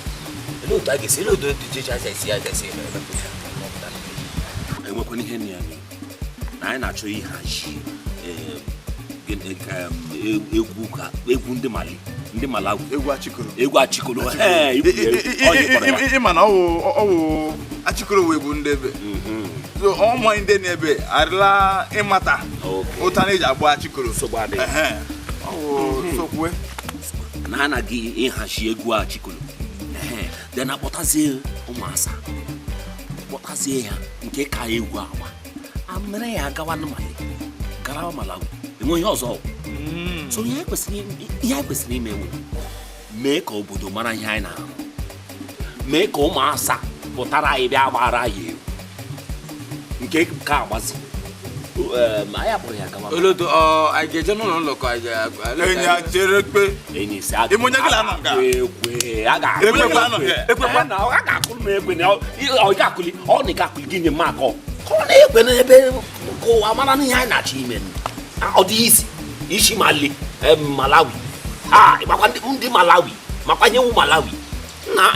Otu a ga-esi otu eji a ga-esi eme
enwekwana ihe na ya na anyị na-achọ ịhazi egwu ndị Mali ndị Malawi egwu achịkoro
ịma na ọwụ achịkoro wụ egwu ndị ebe ụmụ ndị na-ebe arịla ịmata ụta na eji agba achịkoro ọwụ
na anaghị ịhazi egwu achịkoro then akpọtazie ụmụasa kpọtazie ya nke ka egwu agba amere ya agawa na Mali garawa Malawi enwe ihe ọzọ. So ihe anyị kwesịrị ime wụ mee ka obodo mara ihe anyị na-arụ, mee ka ụmụasa pụtara anyị bịa gbara anyị egwu nke ka agbazi anyị akpọrọ ya gawa.
Olodo anyị ga-eje n'ụlọ nlọkọ anyị
enyi si a ga-akụrụ m ekwe na ọ ga-akụli ọ na ga-akụli gị nye m akọ ka ọ na-ekwe n'ebe ka ụwa mara n'ihe anyị na-achọ ime. Ọ dị isi isi Mali Malawi makwa ndị Malawi makwa ihe wụ Malawi na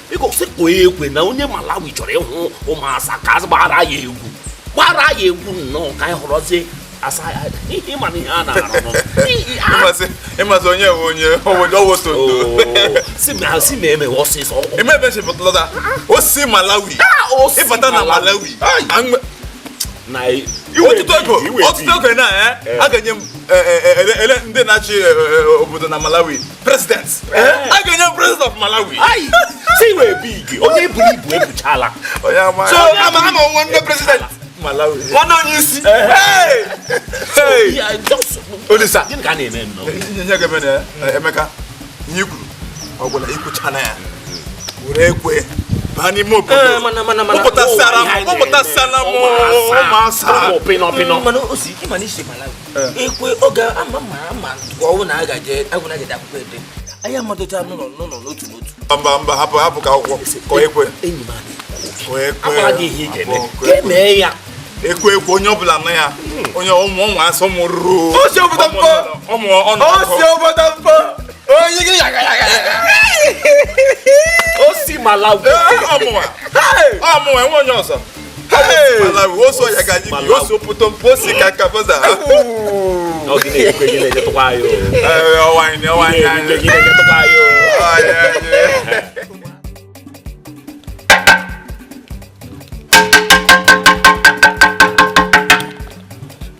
biko sị kpọọ ekwe na onye Malawi chọrọ ịhụ ụmụasa ka a gbara ya egwu gbara ya egwu nnọọ ka anyị họrọzie asa ihe ma ihe a na-arụ.
Ịmasị onye onye owotondo
si ma emewe ọsịsọ
emebe nchepụtalọta osi Malawi ịbata na Malawi ọtụtụ oge na a ga-enye m ele ndị na-achị obodo na Malawi president a ga-enye m president of Malawi
si wee big onye buru ibu ebuchala
so ama nwa ndị president Malawi nwanne onye isi. Olisa
gịnị ka a na-eme nnọọ
nye gị eme na Emeka ihe kwuru ọ gwụla ikwuchana ya were ekwe baa n'ime obodo kpụpụtasara m ụmụasa
mana Osi ịma na isi Malawi ekwe oge ama ma ọwụ na agaje agwụna akwụkwọ ede anyị amadocha n'ụlọ n'ụlọ n'otu n'otu.
Mba mba hapụ hapụ ka akwụkwọ kọ ekwe
enyi m
ekwe
agwara gị ihe ị ga-eme ka emee ya
ekwe ekwe onye ọbụla nọ ya onye ụmụ ụmụ asọ mụrụ
Osi obodo mkpọ Osi obodo mkpọ onye gị yaga yaga yaga
Osi Malawi
ọmụnwa ọmụnwa enwe onye ọzọ Malawi oso yaga yibi oso opoto osi kaka boza
ọ gị na-ekwe gị na-enyetụkwa anyị o
ọwa anyị ọwa anyị
gị na-enyetụkwa anyị o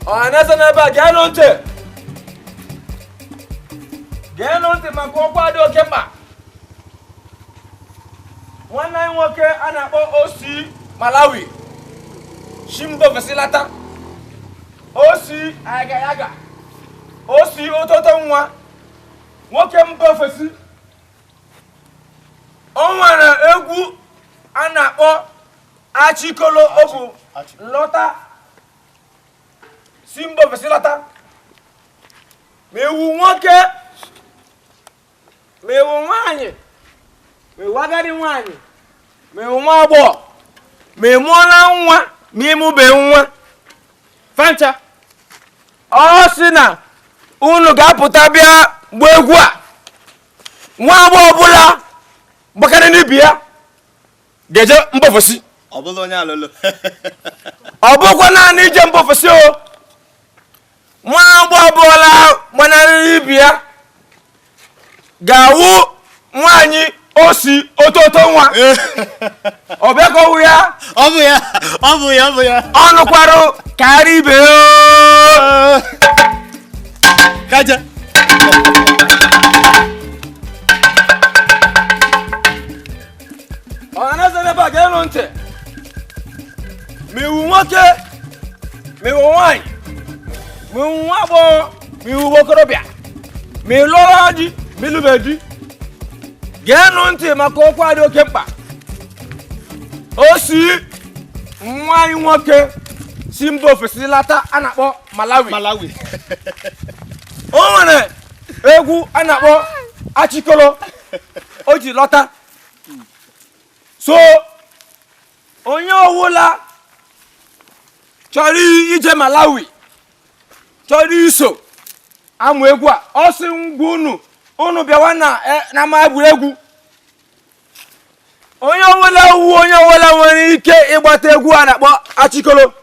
Ọhaneze n'ebe a geenụ ntị geenụ ntị maka ọkwa dị oke mkpa. Nwanne anyị nwoke a na-akpọ Osi Malawi si mba ofesi lata, Osi ayaga Osi ototo nwa nwoke mba ofesi o nwere egwu a na-akpọ Achikolo obu lọta si mba ofesi lata ma ewu nwoke ma ewu nwaanyị ma ewu agadi nwaanyị ma ewu nwa agbọghọ ma ị mụọla nwa ma ịmụbe nwa fancha ọ sị na unu ga-apụta bịa gbaa egwu a nwa agbọghọ ọbụla gbakarị n'ibi ya ga-eje mba ofesi
Ọ bụla onye alụlụ
ọ bụkwa naanị ije mba ofesi o nwa agbọghọ ọbụla gbanarịrị ibi ya ga-awụ nwaanyị Osi ototo nwa ọ bịakọwụ ya
ọ bụ ya ọ bụ ya ọ bụ ya
ọ nụkwarụ karịa ibe ya
kaja
nwoke ma ịwụ nwaanyị ma ịwụ nwa agbọghọ ma ịwụ okorobịa ma ị lụọla di ma ịlụbeghị di geenụ ntị maka okwu a dị oke mkpa. O si nwa anyị nwoke si mba ofesi lata a na-akpọ Malawi. Malawi. O nwere egwu a na-akpọ Achikolo o ji lọta. So onye ọwụla chọrọ ije Malawi chọrọ iso amụ egwu a ọ sị ngwa unu unu bịawa na n'ama egwuregwu. Onye ọbụla wu onye ọbụla nwere ike ịgbata egwu a na-akpọ Achikolo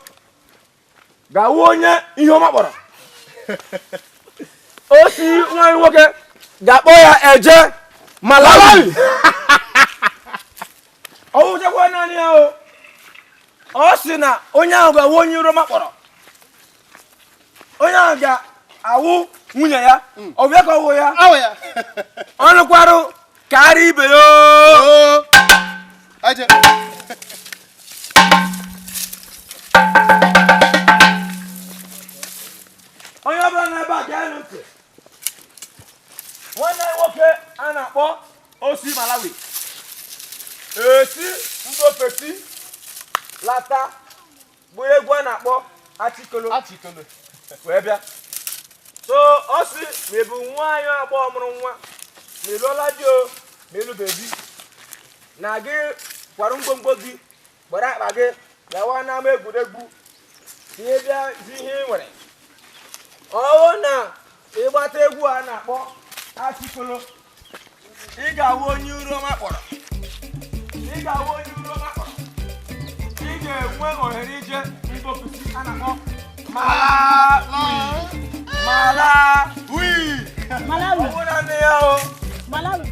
ga-awụ onye ihe ọma kpọrọ. O si nwaanyị nwoke ga-akpọ ya eje Malawi. Ọ wụchakwa naanị ya o. Ọ sị na onye ahụ ga-awụ onye iro ọma kpọrọ. Onye ahụ ga-awụ nwunye ya. Ọ bụ ya ka ọ wụ ya? Ọ nụkwarụ karịa ibe ya o. Onye ọbụla n'ebe a geenụ ntị. Nwanne anyị nwoke a na-akpọ Osi Malawi esi mba ofesi lata bụ egwu a na-akpọ Achikolo wee bịa. So ọ sị ma ị bụ nwaanyị agbọghọ mụrụ nwa ma ị lụọla di o ma ịlụbeghị di na gị kwara ngwongwo gị gbara akpa gị gawa n'ama egwuregwu ka ị bịa zi ihe ị nwere. Ọ bụrụ na ịgbata egwu a na-akpọ Achikolo ị ga-awụ onye iro ọma kpọrọ. Ị ga-awụ onye iro ọma kpọrọ. Ị ga-enwe ohere ije mba ofesi a na-akpọ Malawi. Malawi.
Malawi.
Ọ bụrụ na nne ya o.
Malawi.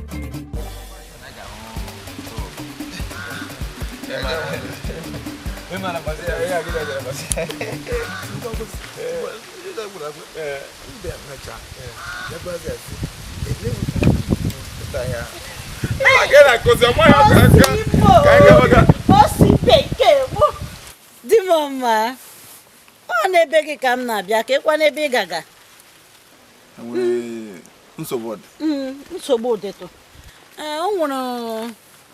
Di m ọma, ọ n'ebe gị ka m na-abịa ka ịkwa n'ebe ị gaga.
Nsogbu dị.
Nsogbu dịtụ.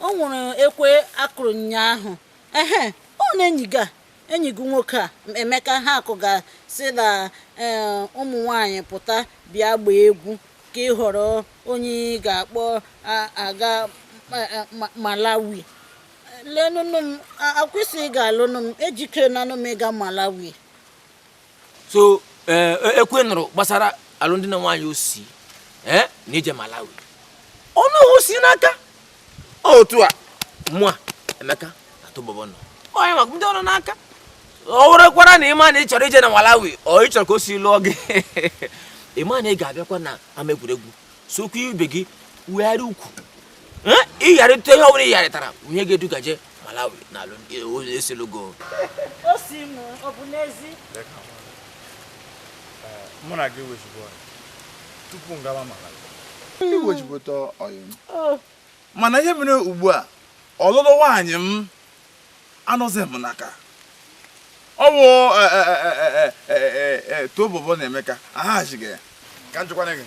O nwere ekwe akụrụ ụnyaahụ. Ehe, ọ na enyi gị enyi gị nwoke a Emeka ha akụga si na ụmụ nwaanyị pụta bịa gbaa egwu ka ị họrọ onye ị ga-akpọ aga Malawi. Lenụnụ m akwụsị ị ga-alụnụ m ejikere nanụ m ịga Malawi.
So ekwe nụrụ gbasara alụmdi na nwaanyị Osi na ije Malawi. Ọnụ osi n'aka. Otu a mụa Emeka atụbọbọ nọ. Onye maka ndị ọrụ n'aka. Ọ wụrụkwara na ịma na ị chọrọ ije na Malawi ọ ị chọrọ ka o si lụọ gị. Ịma na ị ga-abịakwa na ama egwuregwu sokwa ibe gị wegharị ukwu. Ịgharịta ihe ọbụla ị gharịtara onye ga-edugaje Malawi na esilugo.
Osi m ọ bụ n'ezi?
Mụ na gị wezugbo tupu m gawa Malawi. Iwejibụta ọyị m. Mana ihe mere ugbu a ọlụlụ nwaanyị m anọghị m n'aka. Ọ bụ Tobobo na Emeka ahaghachighị ya. Ka njikwana gị.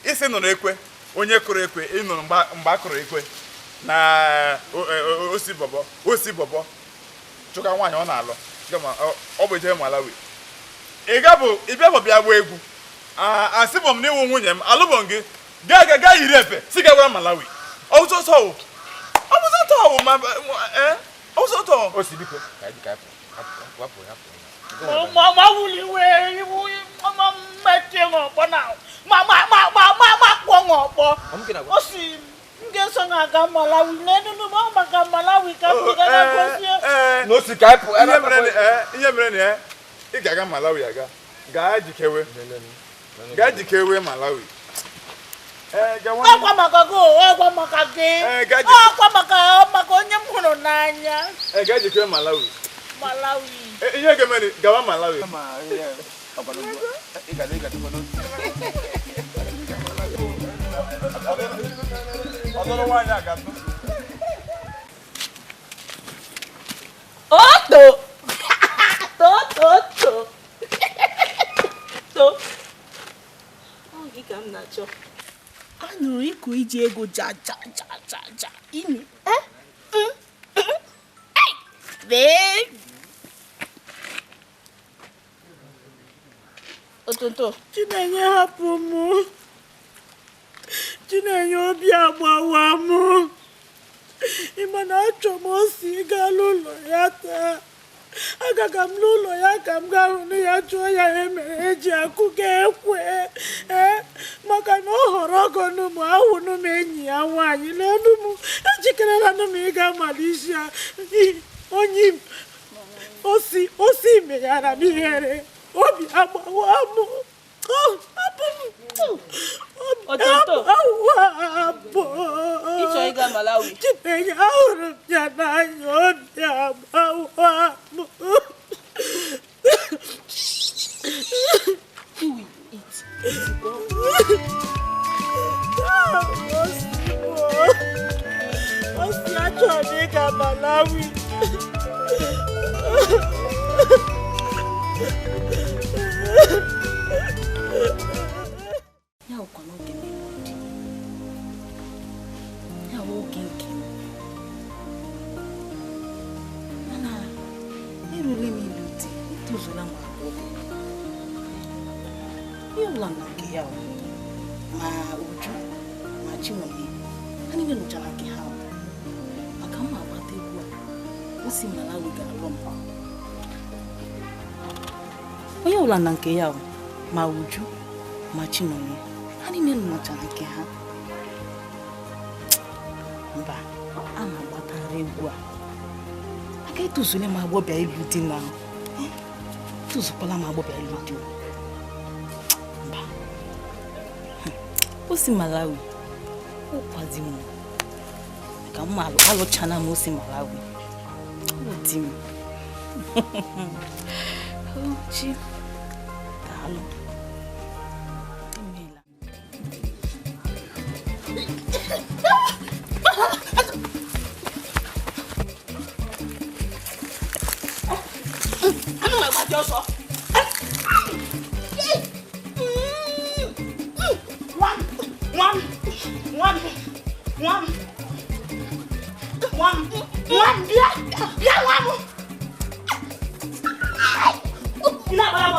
Isi nụrụ ekwe onye kụrụ ekwe ị nụrụ mgbe a kụrụ ekwe na Osi Bobo Osi Bobo chụka nwaanyị ọ na-alụ ọ bụ eje Malawi. Ị gabụ ịbịa bụ bịa gbaa egwu. Asị bụ m na ịwụ nwunye m alụbọ m gị gaa gaa gaa yiri efe si gawara Malawi. Ọ bụ sọsọ ọwụ ma ọ
Osi biko ka anyị wapụ hapụ.
Ma wuli wee iwu ma mmetie ọkpọ na ma ma ma ma ma ma kpọ ọkpọ. Osi m ga-eso na-aga Malawi n'enunu m maka Malawi ka m ga na-agosi.
Na osi ka anyị pụ
ihe mere na ị ga-aga Malawi aga gaa jikewe. Gaa jikewe Malawi.
Ọkwa maka gị ọkwa maka gị. Ọkwa maka onye m hụrụ n'anya.
Gaa jikewe Malawi.
Malawi.
Ihe ga-emere gawa Malawi. Ọlụlụ nwaanyị a ga-atụ.
Oto.
Otonto. Ọ gị ka m na-achọ. A nụrụ ịkụ iji ego ja ja ja ja ja imi. Eh? Hey! Babe. Otonto.
Chinenye hapụ m. Chinenye obi agbawa m. Ị ma na achọ m osi gaa n'ụlọ ya taa. Agaga m n'ụlọ ya ka m gaa hụ ya jụọ ya ihe mere eji akụ ga-ekwe ee maka na ọ họrọ ọgọnụ m ahụnụ m enyi ya nwaanyị n'elu m ejikerela m ịga Malaysia onye osi meghara m ihere obi agbawa m.
Otonto. Ịchọ ịga Malawi.
Chinenye ahụrụ m ya n'anya obi agbawa m.
You will eat.
Osi achọrọ m ịga Malawi.
Ya wụkwa n'oge m ịlụ di. Ya wụ oge nke m. Mana erule m ịlụ di, etozula m agbọghọ. Ihe ọbụla na nke ya o. Ma Uju, ma Chinwenye, ha niile nụcha na nke ha o. Maka m agbata egwu a, o si Malawi ga-alụ m. Onye ọbụla na nke ya o, ma Uju, ma Chinwenye, ha niile nọcha na nke ha. Mba, a na-agbatara egwu a. Aka etozule m agbọbịa ịlụ di na etozukwala m agbọbịa ịlụ di o. Mba. O si Malawi, ọ kwazi m. Maka m alụchana m o si Malawi. Ọ di m. O chi, daalụ.
Anụ agbaji ọsọ. Nwa m, nwa m, nwa m, nwa m, nwa m, nwa m, bịa, bịa nwa m. Ị na-agbara m